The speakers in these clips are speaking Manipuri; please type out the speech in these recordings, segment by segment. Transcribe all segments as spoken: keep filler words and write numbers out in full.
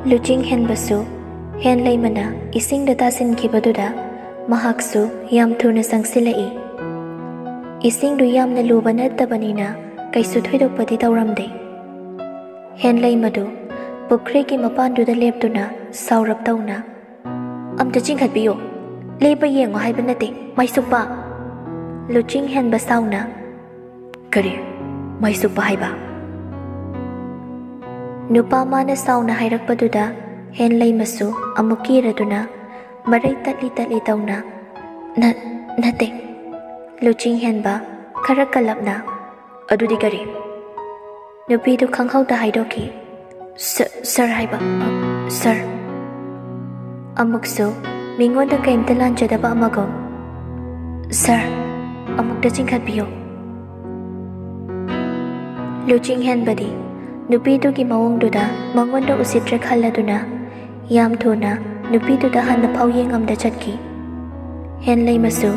ꯂꯨꯆꯤꯡ ꯍꯦꯟꯕꯁꯨ ꯍꯦꯟꯂꯩꯃꯅ ꯏꯁꯤꯡꯗ ꯇꯥꯁꯤꯟꯈꯤꯕꯗꯨꯗ ꯃꯍꯥꯛꯁꯨ ꯌꯥꯝ ꯊꯨꯅ ꯆꯪꯁꯤꯜꯂꯛꯏ꯫ ꯏꯁꯤꯡꯗꯨ ꯌꯥꯝꯅ ꯂꯨꯕ ꯅꯠꯇꯕꯅꯤꯅ ꯀꯩꯁꯨ ꯊꯣꯏꯗꯣꯛꯄꯗꯤ ꯇꯧꯔꯝꯗꯦ꯫ ꯍꯦꯟꯂꯩꯃꯗꯨ ꯄꯨꯈ꯭ꯔꯤꯒꯤ ꯃꯄꯥꯟꯗꯨꯗ ꯂꯦꯞꯇꯨꯅ ꯁꯥꯎꯔꯞ ꯇꯧꯅ, "ꯑꯝꯇ ꯆꯤꯡꯈꯠꯄꯤꯌꯨ, ꯂꯦꯞꯄ ꯌꯦꯡꯉꯨ ꯍꯥꯏꯕ ꯅꯠꯇꯦ, ꯃꯥꯏꯁꯨꯛꯄ!" ꯂꯨꯆꯤꯡ ꯍꯦꯟꯕ ꯁꯥꯎꯅ, "ꯀꯔꯤ? ꯃꯥꯏꯁꯨꯛꯄ ꯍꯥꯏꯕ?" ꯅꯨꯄꯥ ꯃꯥꯅ ꯁꯥꯎꯅ ꯍꯥꯏꯔꯛꯄꯗꯨꯗ ꯍꯦꯟꯂꯩꯃꯁꯨ ꯑꯃꯨꯛ ꯀꯤꯔꯗꯨꯅ ꯃꯔꯩ ꯇꯠꯂꯤ ꯇꯠꯂꯤ ꯇꯧꯅ, "ꯅ-, ꯅꯠꯇꯦ꯫" ꯂꯨꯆꯤꯡ ꯍꯦꯟꯕ ꯈꯔ ꯀꯜꯂꯞꯅ, "ꯑꯗꯨꯗꯤ ꯀꯔꯤ?" ꯅꯨꯄꯤꯗꯨ ꯈꯪꯍꯧꯗ ꯍꯥꯏꯗꯣꯛꯈꯤ, "ꯁ-, ꯁꯔ ꯍꯥꯏꯕ, ꯑ, ꯁꯔ꯫" ꯑꯃꯨꯛꯁꯨ ꯃꯤꯉꯣꯟꯗ ꯀꯩꯝꯇ ꯂꯥꯟꯖꯗꯕ ꯑꯃꯒꯨꯝ, "ꯁꯔ, ꯑꯃꯨꯛꯇ ꯆꯤꯡꯈꯠꯄꯤꯌꯨ꯫" ꯂꯨꯆꯤꯡ ꯍꯦꯟꯕꯗꯤ ꯅꯨꯄꯤꯗꯨꯒꯤ ꯃꯑꯣꯡꯗꯨꯗ ꯃꯉꯣꯟꯗ ꯎꯁꯤꯠꯇ꯭ꯔꯦ ꯈꯜꯂꯗꯨꯅ ꯌꯥꯝ ꯊꯨꯅ ꯅꯨꯄꯤꯗꯨꯗ ꯍꯟꯅ ꯐꯥꯎ ꯌꯦꯡꯉꯝꯗ ꯆꯠꯈꯤ꯫ ꯍꯦꯟꯂꯩꯃꯁꯨ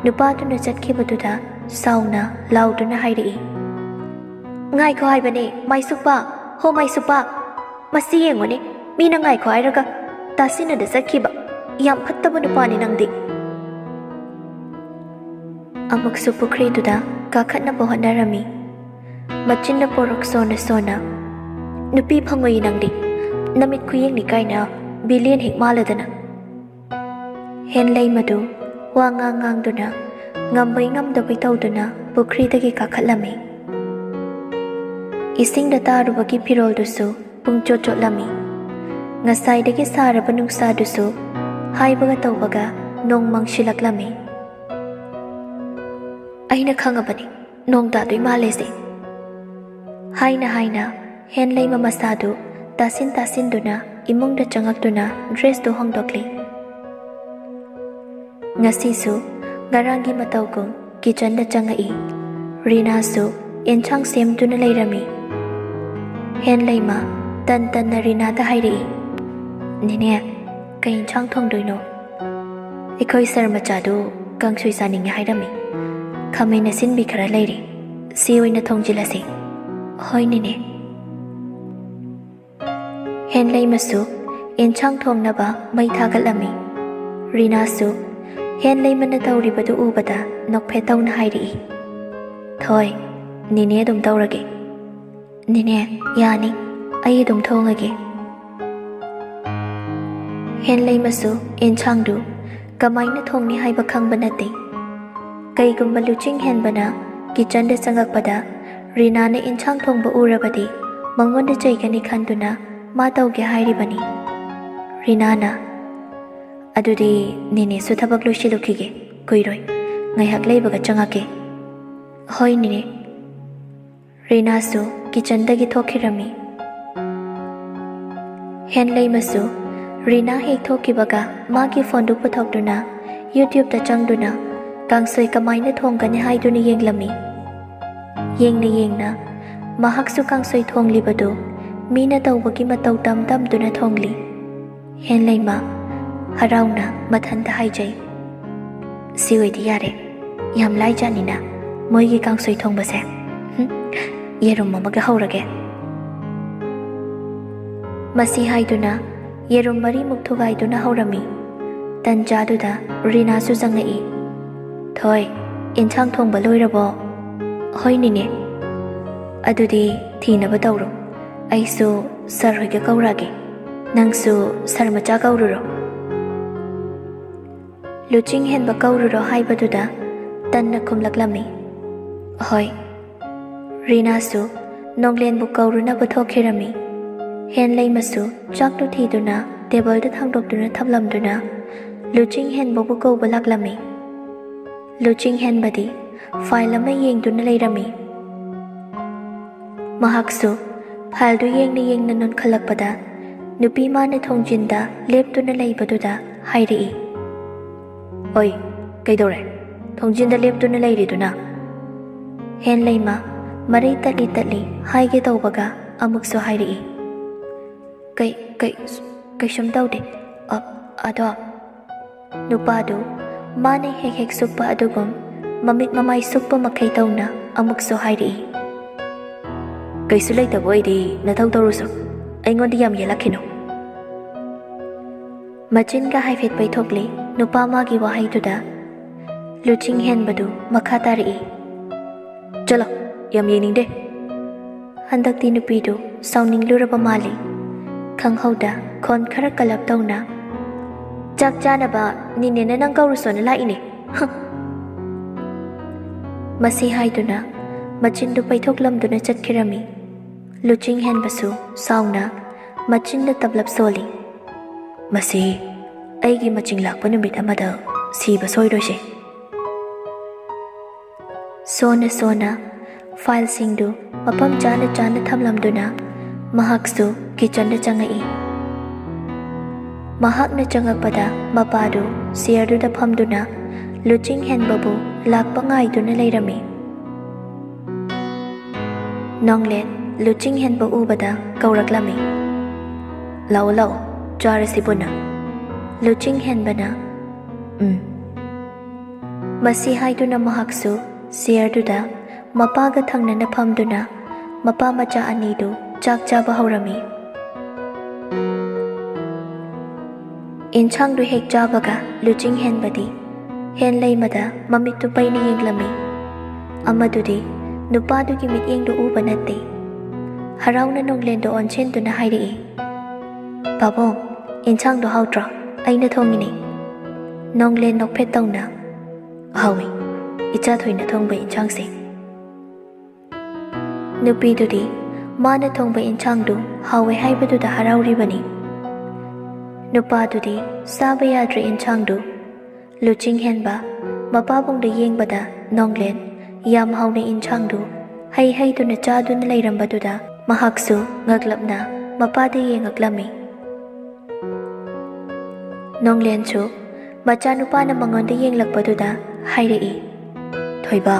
ꯅꯨꯄꯥꯗꯨꯅ ꯆꯠꯈꯤꯕꯗꯨꯗ ꯁꯥꯎꯅ ꯂꯥꯎꯗꯨꯅ ꯍꯥꯏꯔꯛꯏ, "ꯉꯥꯏꯈꯣ ꯍꯥꯏꯕꯅꯦ, ꯃꯥꯏꯁꯨꯛꯄ! ꯍꯣ ꯃꯥꯏꯁꯨꯛꯄ! ꯃꯁꯤ ꯌꯦꯡꯉꯨꯅꯦ, ꯃꯤꯅ ꯉꯥꯏꯈꯣ ꯍꯥꯏꯔꯒ ꯇꯥꯁꯤꯟꯅꯗ ꯆꯠꯈꯤꯕ꯫ ꯌꯥꯝ ꯐꯠꯇꯕ ꯅꯨꯄꯥꯅꯤ ꯅꯪꯗꯤ꯫" ꯑꯃꯨꯛꯁꯨ ꯄꯨꯈ꯭ꯔꯤꯗꯨꯗ ꯀꯥꯈꯠꯅꯕ ꯍꯣꯠꯅꯔꯝꯃꯤ꯫ ꯃꯆꯤꯟꯅ ꯄꯣꯔꯛ ꯁꯣꯟꯅ ꯁꯣꯟꯅ, "ꯅꯨꯄꯤ ꯐꯪꯉꯣꯏ ꯅꯪꯗꯤ꯫ ꯅꯃꯤꯠ ꯈꯨꯌꯦꯡꯅꯤ ꯀꯥꯏꯅ ꯚꯤꯂꯦꯟ ꯍꯦꯛ ꯃꯥꯜꯂꯗꯅ꯫" ꯍꯦꯟꯂꯩꯃꯗꯨ ꯋꯥ ꯉꯥꯡ ꯉꯥꯡꯗꯨꯅ ꯉꯝꯕꯩ ꯉꯝꯗꯕꯩ ꯇꯧꯗꯨꯅ ꯄꯨꯈ꯭ꯔꯤꯗꯒꯤ ꯀꯥꯈꯠꯂꯝꯃꯤ꯫ ꯏꯁꯤꯡꯗ ꯇꯥꯔꯨꯕꯒꯤ ꯐꯤꯔꯣꯜꯗꯨꯁꯨ ꯄꯨꯡꯆꯣꯠ ꯆꯣꯠꯂꯝꯃꯤ꯫ ꯉꯁꯥꯏꯗꯒꯤ ꯁꯥꯔꯕ ꯅꯨꯡꯁꯥꯗꯨꯁꯨ ꯍꯥꯏꯕꯒ ꯇꯧꯕꯒ ꯅꯣꯡ ꯃꯪꯁꯤꯜꯂꯛꯂꯝꯃꯤ꯫ "ꯑꯩꯅ ꯈꯪꯉꯕꯅꯤ, ꯅꯣꯡ ꯇꯥꯗꯣꯏ ꯃꯥꯜꯂꯦꯁꯦ," ꯍꯥꯏꯅ ꯍꯥꯏꯅ ꯍꯦꯟꯂꯩꯃ ꯃꯁꯥꯗꯨ ꯇꯥꯁꯤꯟ ꯇꯥꯁꯤꯟꯗꯨꯅ ꯏꯃꯨꯡꯗ ꯆꯪꯉꯛꯇꯨꯅ ꯗ꯭ꯔꯦꯁꯇꯨ ꯍꯣꯡꯗꯣꯛꯂꯤ꯫ ꯉꯁꯤꯁꯨ ꯉꯔꯥꯡꯒꯤ ꯃꯇꯧꯒꯨꯝ ꯀꯤꯆꯟꯗ ꯆꯪꯉꯛꯏ꯫ ꯔꯤꯅꯥꯁꯨ ꯑꯦꯟꯁꯥꯡ ꯁꯦꯝꯗꯨꯅ ꯂꯩꯔꯝꯃꯤ꯫ ꯍꯦꯟꯂꯩꯃ ꯇꯟ ꯇꯟꯅ ꯔꯤꯅꯥꯗ ꯍꯥꯏꯔꯛꯏ, "ꯅꯦꯅꯦ, ꯀꯩ ꯏꯟꯁꯥꯡ ꯊꯣꯡꯗꯣꯏꯅꯣ?" "ꯑꯩꯈꯣꯏ ꯁꯔ ꯃꯆꯥꯗꯨ ꯀꯥꯡꯁꯣꯏ ꯆꯥꯅꯤꯡꯉꯦ ꯍꯥꯏꯔꯝꯃꯤ꯫ ꯈꯥꯃꯦꯟ ꯑꯁꯤꯟꯕꯤ ꯈꯔ ꯂꯩꯔꯤ꯫ ꯁꯤ ꯑꯣꯏꯅ ꯊꯣꯡꯖꯤꯜꯂꯁꯤ꯫" "ꯍꯣꯏ ꯅꯦꯅꯦ꯫" ꯍꯦꯟꯂꯩꯃꯁꯨ ꯏꯟꯁꯥꯡ ꯊꯣꯡꯅꯕ ꯃꯩ ꯊꯥꯒꯠꯂꯝꯃꯤ꯫ ꯔꯤꯅꯥꯁꯨ ꯍꯦꯟꯂꯩꯃꯅ ꯇꯧꯔꯤꯕꯗꯨ ꯎꯕꯗ ꯅꯣꯛꯐꯦꯠ ꯇꯧꯅ ꯍꯥꯏꯔꯛꯏ, "ꯊꯣꯏ, ꯅꯦꯅꯦ ꯑꯗꯨꯝ ꯇꯧꯔꯒꯦ꯫ ꯅꯦꯅꯦ, ꯌꯥꯅꯤ, ꯑꯩ ꯑꯗꯨꯝ ꯊꯣꯡꯉꯒꯦ꯫" ꯍꯦꯟꯂꯩꯃꯁꯨ ꯏꯟꯁꯥꯡꯗꯨ ꯀꯃꯥꯏꯅ ꯊꯣꯡꯅꯤ ꯍꯥꯏꯕ ꯈꯪꯕ ꯅꯠꯇꯦ꯫ ꯀꯩꯒꯨꯝꯕ ꯂꯨꯆꯤꯡ ꯍꯦꯟꯕꯅ ꯀꯤꯆꯟꯗ ꯆꯪꯉꯛꯄꯗ ꯔꯤꯅꯥꯅ ꯏꯟꯁꯥꯡ ꯊꯣꯡꯕ ꯎꯔꯕꯗꯤ ꯃꯉꯣꯟꯗ ꯆꯩꯒꯅꯤ ꯈꯟꯗꯨꯅ ꯃꯥ ꯇꯧꯒꯦ ꯍꯥꯏꯔꯤꯕꯅꯤ꯫ ꯔꯤꯅꯥꯅ, "ꯑꯗꯨꯗꯤ ꯅꯦꯅꯦꯁꯨ ꯊꯕꯛ ꯂꯣꯏꯁꯤꯜꯂꯨꯈꯤꯒꯦ, ꯀꯨꯏꯔꯣꯏ, ꯉꯥꯏꯍꯥꯛ ꯂꯩꯕꯒ ꯆꯪꯉꯛꯀꯦ꯫" "ꯍꯣꯏ ꯅꯦꯅꯦ꯫" ꯔꯤꯅꯥꯁꯨ ꯀꯤꯆꯟꯗꯒꯤ ꯊꯣꯛꯈꯤꯔꯝꯃꯤ꯫ ꯍꯦꯟꯂꯩꯃꯁꯨ ꯔꯤꯅꯥ ꯍꯦꯛ ꯊꯣꯛꯈꯤꯕꯒ ꯃꯥꯒꯤ ꯐꯣꯟꯗꯨ ꯄꯨꯊꯣꯛꯇꯨꯅ YouTubeꯇ ꯆꯪꯗꯨꯅ ꯀꯥꯡꯁꯣꯏ ꯀꯃꯥꯏꯅ ꯊꯣꯡꯒꯅꯤ ꯍꯥꯏꯗꯨꯅ ꯌꯦꯡꯂꯝꯃꯤ꯫ ꯌꯦꯡꯅ ꯌꯦꯡꯅ ꯃꯍꯥꯛꯁꯨ ꯀꯥꯡꯁꯣꯏ ꯊꯣꯡꯂꯤꯕꯗꯨ ꯃꯤꯅ ꯇꯧꯕꯒꯤ ꯃꯇꯧ ꯇꯝ ꯇꯝꯗꯨꯅ ꯊꯣꯡꯂꯤ꯫ ꯍꯦꯟꯂꯩꯃ ꯍꯔꯥꯎꯅ ꯃꯊꯟꯇ ꯍꯥꯏꯖꯩ, "ꯁꯤ ꯑꯣꯏꯗꯤ ꯌꯥꯔꯦ, ꯌꯥꯝ ꯂꯥꯏꯖꯥꯠꯅꯤꯅ ꯃꯣꯏꯒꯤ ꯀꯥꯡꯁꯣꯏ ꯊꯣꯡꯕꯁꯦ꯫ ꯍꯨꯝ, ꯌꯦꯔꯨꯝ ꯑꯃꯒ ꯍꯧꯔꯒꯦ꯫" ꯃꯁꯤ ꯍꯥꯏꯗꯨꯅ ꯌꯦꯔꯨꯝ ꯃꯔꯤꯃꯨꯛ ꯊꯨꯒꯥꯏꯗꯨꯅ ꯍꯧꯔꯝꯃꯤ꯫ ꯇꯟꯖꯥꯗꯨꯗ ꯔꯤꯅꯥꯁꯨ ꯆꯪꯉꯛꯏ꯫ "ꯊꯣꯏ, ꯏꯟꯁꯥꯡ ꯊꯣꯡꯕ ꯂꯣꯏꯔꯕꯣ?" "ꯍꯣꯏ ꯅꯦꯅꯦ꯫" "ꯑꯗꯨꯗꯤ ꯊꯤꯅꯕ ꯇꯧꯔꯣ, ꯑꯩꯁꯨ ꯁꯥꯔ ꯍꯣꯏꯒ ꯀꯧꯔꯛꯑꯒꯦ, ꯅꯪꯁꯨ ꯁꯥꯔ ꯃꯆꯥ ꯀꯧꯔꯨꯔꯣ꯫" "ꯂꯨꯆꯤꯡ ꯍꯦꯟꯕ ꯀꯧꯔꯨꯔꯣ" ꯍꯥꯏꯕꯗꯨꯗ ꯇꯟꯅ ꯈꯨꯝꯂꯛꯂꯝꯃꯤ, "ꯍꯣꯏ꯫" ꯔꯤꯅꯥꯁꯨ ꯅꯣꯡꯂꯦꯟꯕꯨ ꯀꯧꯔꯨꯅꯕ ꯊꯣꯛꯈꯤꯔꯝꯃꯤ꯫ ꯍꯦꯟꯂꯩꯃꯁꯨ ꯆꯥꯛꯇꯨ ꯊꯤꯗꯨꯅ ꯇꯦꯕꯜꯗ ꯊꯥꯡꯗꯣꯛꯇꯨꯅ ꯊꯝꯂꯝꯗꯨꯅ ꯂꯨꯆꯤꯡ ꯍꯦꯟꯕꯕꯨ ꯀꯧꯕ ꯂꯥꯛꯂꯝꯃꯤ꯫ ꯂꯨꯆꯤꯡ ꯍꯦꯟꯕꯗꯤ ꯐꯥꯏꯜ ꯑꯃ ꯌꯦꯡꯗꯨꯅ ꯂꯩꯔꯝꯃꯤ꯫ ꯃꯍꯥꯛꯁꯨ ꯐꯥꯏꯜꯗꯨ ꯌꯦꯡꯅ ꯌꯦꯡꯅ ꯅꯣꯟꯈꯠꯂꯛꯄꯗ ꯅꯨꯄꯤ ꯃꯥꯅ ꯊꯣꯡꯖꯤꯟꯗ ꯂꯦꯞꯇꯨꯅ ꯂꯩꯕꯗꯨꯗ ꯍꯥꯏꯔꯛꯏ, "ꯑꯣꯏ, ꯀꯩꯗꯧꯔꯦ? ꯊꯣꯡꯖꯤꯟꯗ ꯂꯦꯞꯇꯨꯅ ꯂꯩꯔꯤꯗꯨꯅ?" ꯍꯦꯟꯂꯩꯃ ꯃꯔꯩ ꯇꯠꯂꯤ ꯇꯠꯂꯤ ꯍꯥꯏꯒꯦ ꯇꯧꯕꯒ ꯑꯃꯨꯛꯁꯨ ꯍꯥꯏꯔꯛꯏ, "ꯀꯩ, ꯀꯩ, ꯀꯩꯁꯨꯝ ꯇꯧꯗꯦ꯫ ꯑ, ꯑꯗꯣ" ꯅꯨꯄꯥꯗꯨ ꯃꯥꯅ ꯍꯦꯛ ꯍꯦꯛ ꯁꯨꯛꯄ ꯑꯗꯨꯒꯨꯝ ꯃꯃꯤꯠ ꯃꯃꯥꯏ ꯁꯨꯛꯄ ꯃꯈꯩ ꯇꯧꯅ ꯑꯃꯨꯛꯁꯨ ꯍꯥꯏꯔꯛꯏ, "ꯀꯩꯁꯨ ꯂꯩꯇꯕ ꯑꯣꯏꯗꯤ ꯅꯊꯧ ꯇꯧꯔꯨꯁꯣ꯫ ꯑꯩꯉꯣꯟꯗ ꯌꯥꯝ ꯌꯦꯜꯂꯛꯈꯤꯅꯨ꯫ ꯃꯆꯤꯟꯒ ꯍꯥꯏꯐꯦꯠ ꯄꯩꯊꯣꯛꯂꯤ ꯅꯨꯄꯥ ꯃꯥꯒꯤ ꯋꯥꯍꯩꯗꯨꯗ꯫ ꯂꯨꯆꯤꯡ ꯍꯦꯟꯕꯗꯨ ꯃꯈꯥ ꯇꯥꯔꯛꯏ, "ꯆꯠꯂꯣ, ꯌꯥꯝ ꯌꯦꯡꯅꯤꯡꯗꯦ꯫" ꯍꯟꯗꯛꯇꯤ ꯅꯨꯄꯤꯗꯨ ꯁꯥꯎꯅꯤꯡꯂꯨꯔꯕ ꯃꯥꯜꯂꯤ꯫ ꯈꯪꯍꯧꯗ ꯈꯣꯟ ꯈꯔ ꯀꯜꯂꯞ ꯇꯧꯅ, "ꯆꯥꯛ ꯆꯥꯅꯕ ꯅꯤꯅꯦꯅ ꯅꯪ ꯀꯧꯔꯨꯁꯣꯅ ꯂꯥꯛꯏꯅꯦ꯫ ꯍ!" ꯃꯁꯤ ꯍꯥꯏꯗꯨꯅ ꯃꯆꯤꯟꯗꯨ ꯄꯩꯊꯣꯛꯂꯝꯗꯨꯅ ꯆꯠꯈꯤꯔꯝꯃꯤ꯫ ꯂꯨꯆꯤꯡ ꯍꯦꯟꯕꯁꯨ ꯁꯥꯎꯅ ꯃꯆꯤꯟꯗ ꯇꯞꯂꯞ ꯁꯣꯜꯂꯤ, "ꯃꯁꯤ ꯑꯩꯒꯤ ꯃꯆꯤꯡ ꯂꯥꯛꯄ ꯅꯨꯃꯤꯠ ꯑꯃꯗ ꯁꯤꯕ ꯁꯣꯏꯔꯣꯏꯁꯦ꯫" ꯁꯣꯟꯅ ꯁꯣꯟꯅ ꯐꯥꯏꯜꯁꯤꯡꯗꯨ ꯃꯐꯝ ꯆꯥꯅ ꯆꯥꯅ ꯊꯝꯂꯝꯗꯨꯅ ꯃꯍꯥꯛꯁꯨ ꯀꯤꯆꯟꯗ ꯆꯪꯉꯛꯏ꯫ ꯃꯍꯥꯛꯅ ꯆꯪꯉꯛꯄꯗ ꯃꯄꯥꯗꯨ ꯆꯤꯌꯔꯗꯨꯗ ꯐꯝꯗꯨꯅ ꯂꯨꯆꯤꯡ ꯍꯦꯟꯕꯕꯨ ꯂꯥꯛꯄ ꯉꯥꯏꯗꯨꯅ ꯂꯩꯔꯝꯃꯤ꯫ ꯅꯣꯡꯂꯦꯟ ꯂꯨꯆꯤꯡ ꯍꯦꯟꯕ ꯎꯕꯗ ꯀꯧꯔꯛꯂꯝꯃꯤ, "ꯂꯥꯛꯑꯣ, ꯂꯥꯛꯑꯣ, ꯆꯥꯔꯁꯤ ꯄꯨꯟꯅ꯫" ꯂꯨꯆꯤꯡ ꯍꯦꯟꯕꯅ, "ꯎꯝ꯫" ꯃꯁꯤ ꯍꯥꯏꯗꯨꯅ ꯃꯍꯥꯛꯁꯨ ꯆꯤꯌꯔꯗꯨꯗ ꯃꯄꯥꯒ ꯊꯪꯅꯅ ꯐꯝꯗꯨꯅ ꯃꯄꯥ ꯃꯆꯥ ꯑꯅꯤꯗꯨ ꯆꯥꯛ ꯆꯥꯕ ꯍꯧꯔꯝꯃꯤ꯫ ꯏꯟꯁꯥꯡꯗꯨ ꯍꯦꯛ ꯆꯥꯕꯒ ꯂꯨꯆꯤꯡ ꯍꯦꯟꯕꯗꯤ ꯍꯦꯟ ꯂꯩꯃꯗ ꯃꯃꯤꯠꯇꯨ ꯄꯩꯅ ꯌꯦꯡꯂꯝꯃꯤ꯫ ꯑꯃꯗꯨꯗꯤ ꯅꯨꯄꯥꯗꯨꯒꯤ ꯃꯤꯠꯌꯦꯡꯗꯨ ꯎꯕ ꯅꯠꯇꯦ꯫ ꯍꯔꯥꯎꯅ ꯅꯣꯡꯂꯦꯟꯗꯨ ꯑꯣꯟꯁꯤꯟꯗꯨꯅ ꯍꯥꯏꯔꯛꯏ, "ꯄꯥꯕꯨꯡ, ꯏꯟꯁꯥꯡꯗꯣ ꯍꯥꯎꯇ꯭ꯔꯣ? ꯑꯩꯅ ꯊꯣꯡꯉꯤꯅꯦ꯫" ꯅꯣꯡꯂꯦꯟ ꯅꯣꯛꯐꯦꯠ ꯇꯧꯅ, "ꯍꯥꯎꯏ, ꯏꯆꯥ ꯊꯣꯏꯅ ꯊꯣꯡꯕ ꯏꯟꯁꯥꯡꯁꯦ꯫" ꯅꯨꯄꯤꯗꯨꯗꯤ ꯃꯥꯅ ꯊꯣꯡꯕ ꯏꯟꯁꯥꯡꯗꯨ ꯍꯥꯎꯋꯦ ꯍꯥꯏꯕꯗꯨꯗ ꯍꯔꯥꯎꯔꯤꯕꯅꯤ꯫ ꯅꯨꯄꯥꯗꯨꯗꯤ ꯆꯥꯕ ꯌꯥꯗ꯭ꯔꯦ ꯏꯟꯁꯥꯡꯗꯨ꯫ ꯂꯨꯆꯤꯡ ꯍꯦꯟꯕ ꯃꯄꯥꯕꯨꯡꯗ ꯌꯦꯡꯕꯗ ꯅꯣꯡꯂꯦꯟ ꯌꯥꯝ ꯍꯥꯎꯅ ꯏꯟꯁꯥꯡꯗꯨ ꯍꯩ ꯍꯩꯗꯨꯅ ꯆꯥꯗꯨꯅ ꯂꯩꯔꯝꯕꯗꯨꯗ ꯃꯍꯥꯛꯁꯨ ꯉꯛꯂꯞꯅ ꯃꯄꯥꯗ ꯌꯦꯡꯉꯛꯂꯝꯃꯤ꯫ ꯅꯣꯡꯂꯦꯟꯁꯨ ꯃꯆꯥꯅꯨꯄꯥꯅ ꯃꯉꯣꯟꯗ ꯌꯦꯡꯂꯛꯄꯗꯨꯗ ꯍꯥꯏꯔꯛꯏ, "ꯊꯣꯏꯕ,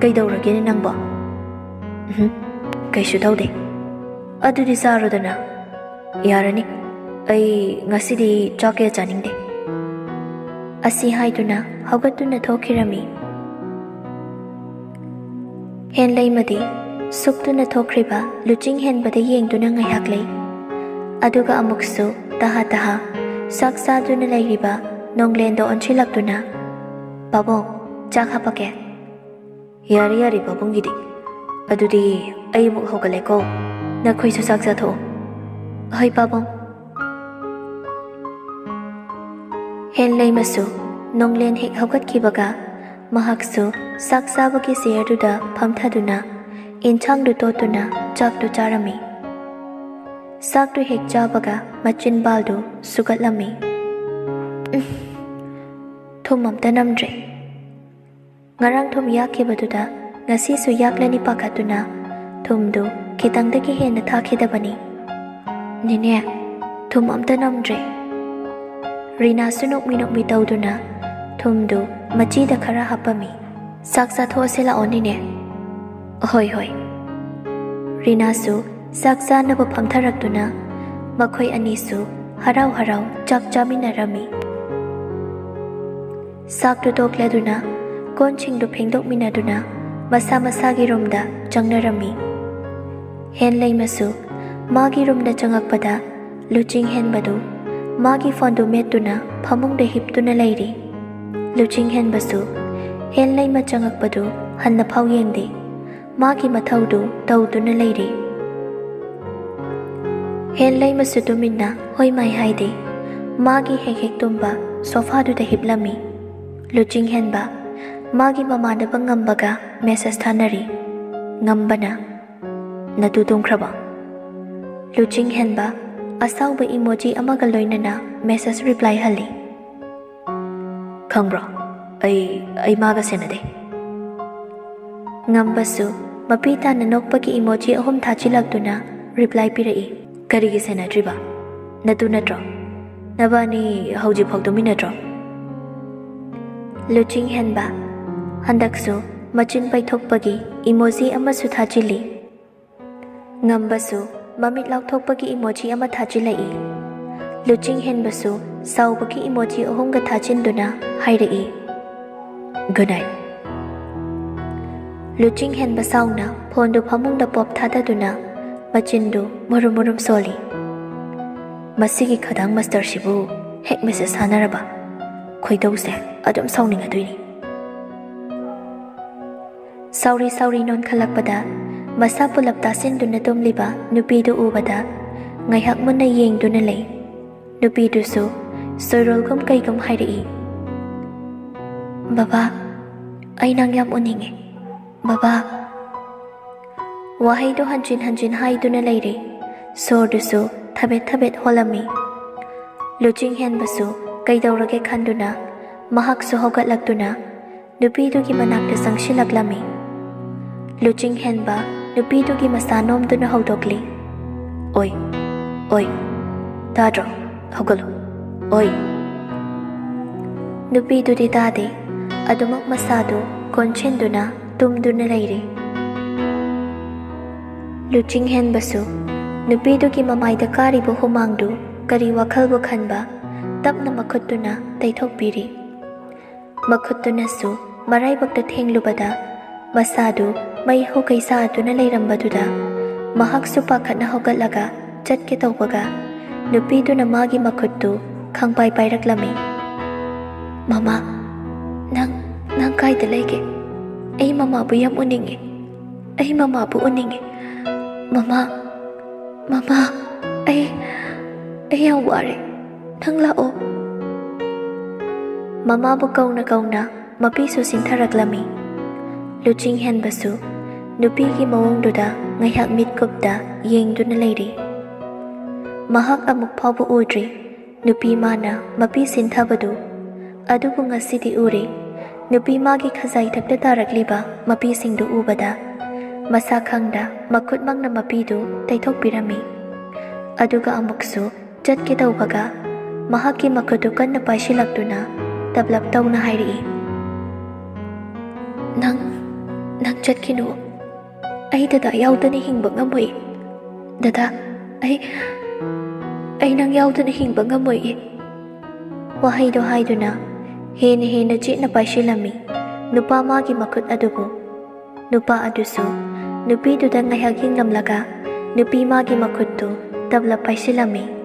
ꯀꯩꯗꯧꯔꯒꯦꯅꯦ ꯅꯪꯕꯣ?" "ꯎꯝ, ꯀꯩꯁꯨ ꯇꯧꯗꯦ꯫" "ꯑꯗꯨꯗꯤ ꯆꯥꯔꯣꯗꯅ꯫" "ꯌꯥꯔꯅꯤ, ꯑꯩ ꯉꯁꯤꯗꯤ ꯆꯥꯛ ꯀꯌꯥ ꯆꯥꯅꯤꯡꯗꯦ꯫" ꯑꯁꯤ ꯍꯥꯏꯗꯨꯅ ꯍꯧꯒꯠꯇꯨꯅ ꯊꯣꯛꯈꯤꯔꯝꯃꯤ꯫ ꯍꯦꯟꯂꯩꯃꯗꯤ ꯁꯨꯛꯇꯨꯅ ꯊꯣꯛꯈ꯭ꯔꯤꯕ ꯂꯨꯆꯤꯡ ꯍꯦꯟꯕꯗ ꯌꯦꯡꯗꯨꯅ ꯉꯥꯏꯍꯥꯛ ꯂꯩ꯫ ꯑꯗꯨꯒ ꯑꯃꯨꯛꯁꯨ ꯇꯍꯥ ꯇꯍꯥ ꯆꯥꯛ ꯆꯥꯗꯨꯅ ꯂꯩꯔꯤꯕ ꯅꯣꯡꯂꯦꯟꯗ ꯑꯣꯟꯁꯤꯜꯂꯛꯇꯨꯅ, "ꯄꯥꯕꯨꯡ, ꯆꯥꯛ ꯍꯥꯞꯄꯛꯀꯦ꯫" "ꯌꯥꯔꯦ ꯌꯥꯔꯦ ꯄꯥꯕꯨꯡꯒꯤꯗꯤ꯫ ꯑꯗꯨꯗꯤ ꯑꯩ ꯑꯃꯨꯛ ꯍꯧꯒꯠꯂꯦꯀꯣ꯫ ꯅꯈꯣꯏꯁꯨ ꯆꯥꯛ ꯆꯥꯊꯣꯛꯑꯣ꯫" "ꯍꯣꯏ ꯄꯥꯕꯨꯡ꯫" ꯍꯦꯟꯂꯩꯃꯁꯨ ꯅꯣꯡꯂꯦꯟ ꯍꯦꯛ ꯍꯧꯒꯠꯈꯤꯕꯒ ꯃꯍꯥꯛꯁꯨ ꯆꯥꯛ ꯆꯥꯕꯒꯤ ꯆꯤꯌꯔꯗꯨꯗ ꯐꯝꯊꯗꯨꯅ ꯏꯟꯁꯥꯡꯗꯨ ꯇꯣꯠꯇꯨꯅ ꯆꯥꯛꯇꯨ ꯆꯥꯔꯝꯃꯤ꯫ ꯆꯥꯛꯇꯨ ꯍꯦꯛ ꯆꯥꯕꯒ ꯃꯆꯤꯟꯕꯥꯜꯗꯨ ꯁꯨꯒꯠꯂꯝꯃꯤ꯫ "ꯎꯝ, ꯊꯨꯝ ꯑꯝꯇ ꯅꯝꯗ꯭ꯔꯦ꯫ ꯉꯔꯥꯡ ꯊꯨꯝ ꯌꯥꯛꯈꯤꯕꯗꯨꯗ ꯉꯁꯤꯁꯨ ꯌꯥꯛꯂꯅꯤ ꯄꯥꯈꯠꯇꯨꯅ ꯊꯨꯝꯗꯨ ꯈꯤꯇꯪꯗꯒꯤ ꯍꯦꯟꯅ ꯊꯥꯛꯈꯤꯗꯕꯅꯤ꯫" "ꯅꯦꯅꯦ, ꯊꯨꯝ ꯑꯝꯇ ꯅꯝꯗ꯭ꯔꯦ꯫" ꯔꯤꯅꯥꯁꯨ ꯅꯣꯛꯃꯤ ꯅꯣꯛꯃꯤ ꯇꯧꯗꯨꯅ ꯊꯨꯝꯗꯨ ꯃꯆꯤꯗ ꯈꯔ ꯍꯥꯞꯄꯝꯃꯤ꯫ "ꯆꯥꯛ ꯆꯥꯊꯣꯛꯑꯁꯦ ꯂꯥꯛꯑꯣ ꯅꯦꯅꯦ꯫" "ꯍꯣꯏ ꯍꯣꯏ꯫" ꯔꯤꯅꯥꯁꯨ ꯆꯥꯛ ꯆꯥꯅꯕ ꯐꯝꯊꯔꯛꯇꯨꯅ ꯃꯈꯣꯏ ꯑꯅꯤꯁꯨ ꯍꯔꯥꯎ ꯍꯔꯥꯎ ꯆꯥꯛ ꯆꯥꯃꯤꯟꯅꯔꯝꯃꯤ꯫ ꯆꯥꯛꯇꯨ ꯇꯣꯛꯂꯗꯨꯅ ꯀꯣꯟꯁꯤꯡꯗꯨ ꯐꯦꯡꯗꯣꯛꯃꯤꯟꯅꯗꯨꯅ ꯃꯁꯥ ꯃꯁꯥꯒꯤ ꯔꯨꯝꯗ ꯆꯪꯅꯔꯝꯃꯤ꯫ ꯍꯦꯟꯂꯩꯃꯁꯨ ꯃꯥꯒꯤ ꯔꯨꯝꯗ ꯆꯪꯉꯛꯄꯗ ꯂꯨꯆꯤꯡ ꯍꯦꯟꯕꯗꯨ ꯃꯥꯒꯤ ꯐꯣꯟꯗꯨ ꯃꯦꯠꯇꯨꯅ ꯐꯃꯨꯡꯗ ꯍꯤꯞꯇꯨꯅ ꯂꯩꯔꯤ꯫ ꯂꯨꯆꯤꯡ ꯍꯦꯟꯕꯁꯨ ꯍꯦꯟꯂꯩꯃ ꯆꯪꯉꯛꯄꯗꯨ ꯍꯟꯅ ꯐꯥꯎ ꯌꯦꯡꯗꯦ꯫ ꯃꯥꯒꯤ ꯃꯊꯧꯗꯨ ꯇꯧꯗꯨꯅ ꯂꯩꯔꯤ꯫ ꯍꯦꯟꯂꯩꯃꯁꯨ ꯇꯨꯃꯤꯟꯅ ꯍꯣꯏ ꯃꯥꯏ ꯍꯥꯏꯗꯦ꯫ ꯃꯥꯒꯤ ꯍꯦꯛ ꯍꯦꯛ ꯇꯨꯝꯕ ꯁꯣꯐꯥꯗꯨꯗ ꯍꯤꯞꯂꯝꯃꯤ꯫ ꯂꯨꯆꯤꯡ ꯍꯦꯟꯕ ꯃꯥꯒꯤ ꯃꯃꯥꯟꯅꯕ ꯉꯝꯕꯒ ꯃꯦꯁꯦꯖ ꯊꯥꯅꯔꯤ꯫ ꯉꯝꯕꯅ, "ꯅꯇꯨ ꯇꯨꯝꯈ꯭ꯔꯕ?" ꯂꯨꯆꯤꯡ ꯍꯦꯟꯕ ꯑꯁꯥꯎꯕ ꯏꯃꯣꯖꯤ ꯑꯃꯒ ꯂꯣꯏꯅꯅ ꯃꯦꯁꯦꯖ ꯔꯤꯄ꯭ꯂꯥꯏ ꯍꯜꯂꯤ꯫ "ꯈꯪꯕ꯭ꯔꯣ, ꯑꯩ, ꯑꯩ ꯃꯥꯒ ꯁꯦꯟꯅꯗꯦ꯫" ꯉꯝꯕꯁꯨ ꯃꯄꯤ ꯇꯥꯅ ꯅꯣꯛꯄꯒꯤ ꯏꯃꯣꯖꯤ ꯑꯍꯨꯝ ꯊꯥꯖꯤꯜꯂꯛꯇꯨꯅ ꯔꯤꯄ꯭ꯂꯥꯏ ꯄꯤꯔꯛꯏ꯫ "ꯀꯔꯤꯒꯤ ꯁꯦꯟꯅꯗ꯭ꯔꯤꯕ? ꯅꯇꯨ ꯅꯠꯇ꯭ꯔꯣ? ꯅꯕꯥꯅꯤ ꯍꯧꯖꯤꯛꯐꯥꯎ ꯇꯨꯃꯤꯟꯅꯗ꯭ꯔꯣ?" ꯂꯨꯆꯤꯡ ꯍꯦꯟꯕ ꯍꯟꯗꯛꯁꯨ ꯃꯆꯤꯟ ꯄꯩꯊꯣꯛꯄꯒꯤ ꯏꯃꯣꯖꯤ ꯑꯃꯁꯨ ꯊꯥꯖꯤꯜꯂꯤ꯫ ꯉꯝꯕꯁꯨ ꯃꯃꯤꯠ ꯂꯥꯎꯊꯣꯛꯄꯒꯤ ꯏꯃꯣꯖꯤ ꯑꯃ ꯊꯥꯖꯤꯜꯂꯛꯏ꯫ ꯂꯨꯆꯤꯡ ꯍꯦꯟꯕꯁꯨ ꯁꯥꯎꯕꯒꯤ ꯏꯃꯣꯖꯤ ꯑꯍꯨꯝꯒ ꯊꯥꯖꯤꯟꯗꯨꯅ ꯍꯥꯏꯔꯛꯏ, "Good night." ꯂꯨꯆꯤꯡ ꯍꯦꯟꯕ ꯁꯥꯎꯅ ꯐꯣꯟꯗꯨ ꯐꯃꯨꯡꯗ ꯄꯣꯞ ꯊꯥꯗꯗꯨꯅ ꯃꯆꯤꯟꯗꯨ ꯃꯨꯔꯨꯝ ꯃꯨꯔꯨꯝ ꯁꯣꯜꯂꯤ꯫ ꯃꯁꯤꯒꯤ ꯈꯗꯥꯡ ꯃꯁꯇꯔꯁꯤꯕꯨ ꯍꯦꯛ ꯃꯦꯁꯦꯖ ꯊꯥꯅꯔꯕ? ꯈꯣꯏꯗꯧꯁꯦ ꯑꯗꯨꯝ ꯁꯥꯎꯅꯤꯡꯉꯗꯣꯏꯅꯤ꯫ ꯁꯥꯎꯔꯤ ꯁꯥꯎꯔꯤ ꯅꯣꯟꯈꯠꯂꯛꯄꯗ ꯃꯁꯥ ꯄꯨꯂꯞ ꯇꯥꯁꯤꯟꯗꯨꯅ ꯇꯨꯝꯂꯤꯕ ꯅꯨꯄꯤꯗꯨ ꯎꯕꯗ ꯉꯥꯏꯍꯥꯛ ꯃꯨꯟꯅ ꯌꯦꯡꯗꯨꯅ ꯂꯩ꯫ ꯅꯨꯄꯤꯗꯨꯁꯨ ꯁꯣꯏꯔꯣꯜꯒꯨꯝ ꯀꯩꯒꯨꯝ ꯍꯥꯏꯔꯛꯏ, "ꯕꯕꯥ, ꯑꯩ ꯅꯪ ꯌꯥꯝ ꯎꯅꯤꯡꯉꯦ꯫ ꯕꯕꯥ!" ꯋꯥꯍꯩꯗꯨ ꯍꯟꯖꯤꯟ ꯍꯟꯖꯤꯟ ꯍꯥꯏꯗꯨꯅ ꯂꯩꯔꯦ꯫ ꯁꯣꯔꯗꯨꯁꯨ ꯊꯕꯦꯠ ꯊꯕꯦꯠ ꯍꯣꯜꯂꯝꯃꯤ꯫ ꯂꯨꯆꯤꯡ ꯍꯦꯟꯕꯁꯨ ꯀꯩꯗꯧꯔꯒꯦ ꯈꯟꯗꯨꯅ ꯃꯍꯥꯛꯁꯨ ꯍꯧꯒꯠꯂꯛꯇꯨꯅ ꯅꯨꯄꯤꯗꯨꯒꯤ ꯃꯅꯥꯛꯇ ꯆꯪꯁꯤꯜꯂꯛꯂꯝꯃꯤ꯫ ꯂꯨꯆꯤꯡ ꯍꯦꯟꯕ ꯅꯨꯄꯤꯗꯨꯒꯤ ꯃꯁꯥ ꯅꯣꯝꯗꯨꯅ ꯍꯧꯗꯣꯛꯂꯤ, "ꯑꯣꯏ, ꯑꯣꯏ, ꯇꯥꯗ꯭ꯔꯣ? ꯍꯧꯒꯠꯂꯣ, ꯑꯣꯏ!" ꯅꯨꯄꯤꯗꯨꯗꯤ ꯇꯥꯗꯦ, ꯑꯗꯨꯃꯛ ꯃꯁꯥꯗꯨ ꯀꯣꯟꯁꯤꯟꯗꯨꯅ ꯇꯨꯝꯗꯨꯅ ꯂꯩꯔꯤ꯫ ꯂꯨꯆꯤꯡ ꯍꯦꯟꯕꯁꯨ ꯅꯨꯄꯤꯗꯨꯒꯤ ꯃꯃꯥꯏꯗ ꯀꯥꯔꯤꯕ ꯍꯨꯃꯥꯡꯗꯨ ꯀꯔꯤ ꯋꯥꯈꯜꯕꯨ ꯈꯟꯕ ꯇꯞꯅ ꯃꯈꯨꯠꯇꯨꯅ ꯇꯩꯊꯣꯛꯄꯤꯔꯤ꯫ ꯃꯈꯨꯠꯇꯨꯅꯁꯨ ꯃꯔꯥꯏꯕꯛꯇ ꯊꯦꯡꯂꯨꯕꯗ ꯃꯁꯥꯗꯨ ꯃꯩ ꯍꯧꯒꯩ ꯁꯥꯗꯨꯅ ꯂꯩꯔꯝꯕꯗꯨꯗ ꯃꯍꯥꯛꯁꯨ ꯄꯥꯈꯠꯅ ꯍꯧꯒꯠꯂꯒ ꯆꯠꯀꯦ ꯇꯧꯕꯒ ꯅꯨꯄꯤꯗꯨꯅ ꯃꯥꯒꯤ ꯃꯈꯨꯠꯇꯨ ꯈꯪꯄꯥꯏ ꯄꯥꯏꯔꯛꯂꯝꯃꯤ꯫ "ꯃꯃꯥ, ꯅꯪ, ꯅꯪ ꯀꯥꯏꯗ ꯂꯩꯒꯦ? ꯑꯩ ꯃꯃꯥꯕꯨ ꯌꯥꯝ ꯎꯅꯤꯡꯉꯦ꯫ ꯑꯩ ꯃꯃꯥꯕꯨ ꯎꯅꯤꯡꯉꯦ꯫ ꯃꯃꯥ, ꯃꯃꯥ, ꯑꯩ, ꯑꯩ ꯌꯥꯝ ꯋꯥꯔꯦ꯫ ꯅꯪ ꯂꯥꯛꯑꯣ꯫" ꯃꯃꯥꯕꯨ ꯀꯧꯅ ꯀꯧꯅ ꯃꯄꯤꯁꯨ ꯆꯤꯟꯊꯔꯛꯂꯝꯃꯤ꯫ ꯂꯨꯆꯤꯡ ꯍꯦꯟꯕꯁꯨ ꯅꯨꯄꯤꯒꯤ ꯃꯑꯣꯡꯗꯨꯗ ꯉꯥꯏꯍꯥꯛ ꯃꯤꯠꯀꯨꯞꯇ ꯌꯦꯡꯗꯨꯅ ꯂꯩꯔꯤ꯫ ꯃꯍꯥꯛ ꯑꯃꯨꯛ ꯐꯥꯎꯕ ꯎꯗ꯭ꯔꯤ ꯅꯨꯄꯤ ꯃꯥꯅ ꯃꯄꯤ ꯆꯤꯟꯊꯕꯗꯨ꯫ ꯑꯗꯨꯕꯨ ꯉꯁꯤꯗꯤ ꯎꯔꯦ꯫ ꯅꯨꯄꯤ ꯃꯥꯒꯤ ꯈꯖꯥꯏꯊꯛꯇ ꯇꯥꯔꯛꯂꯤꯕ ꯃꯄꯤꯁꯤꯡꯗꯨ ꯎꯕꯗ ꯃꯁꯥ ꯈꯪꯗ ꯃꯈꯨꯠꯃꯛꯅ ꯃꯄꯤꯗꯨ ꯇꯩꯊꯣꯛꯄꯤꯔꯝꯃꯤ꯫ ꯑꯗꯨꯒ ꯑꯃꯨꯛꯁꯨ ꯆꯠꯀꯦ ꯇꯧꯕꯒ ꯃꯍꯥꯛꯀꯤ ꯃꯈꯨꯠꯇꯨ ꯀꯟꯅ ꯄꯥꯏꯁꯤꯜꯂꯛꯇꯨꯅ ꯇꯞꯂꯞ ꯇꯧꯅ ꯍꯥꯏꯔꯛꯏ, "ꯅꯪ, ꯅꯪ ꯆꯠꯈꯤꯅꯨ꯫ ꯑꯩ ꯗꯗꯥ ꯌꯥꯎꯗꯅ ꯍꯤꯡꯕ ꯉꯝꯃꯣꯏ꯫ ꯗꯗꯥ, ꯑꯩ, ꯑꯩ ꯅꯪ ꯌꯥꯎꯗꯅ ꯍꯤꯡꯕ ꯉꯝꯃꯣꯏꯌꯦ꯫" ꯋꯥꯍꯩꯗꯣ ꯍꯥꯏꯗꯨꯅ ꯍꯦꯟꯅ ꯍꯦꯟꯅ ꯆꯦꯠꯅ ꯄꯥꯏꯁꯤꯜꯂꯝꯃꯤ ꯅꯨꯄꯥ ꯃꯥꯒꯤ ꯃꯈꯨꯠ ꯑꯗꯨꯕꯨ꯫ ꯅꯨꯄꯥ ꯑꯗꯨꯁꯨ ꯅꯨꯄꯤꯗꯨꯗ ꯉꯥꯏꯍꯥꯛ ꯌꯦꯡꯂꯝꯂꯒ ꯅꯨꯄꯤ ꯃꯥꯒꯤ ꯃꯈꯨꯠꯇꯨ ꯇꯞꯂꯞ ꯄꯥꯏꯁꯤꯜꯂꯝꯃꯤ꯫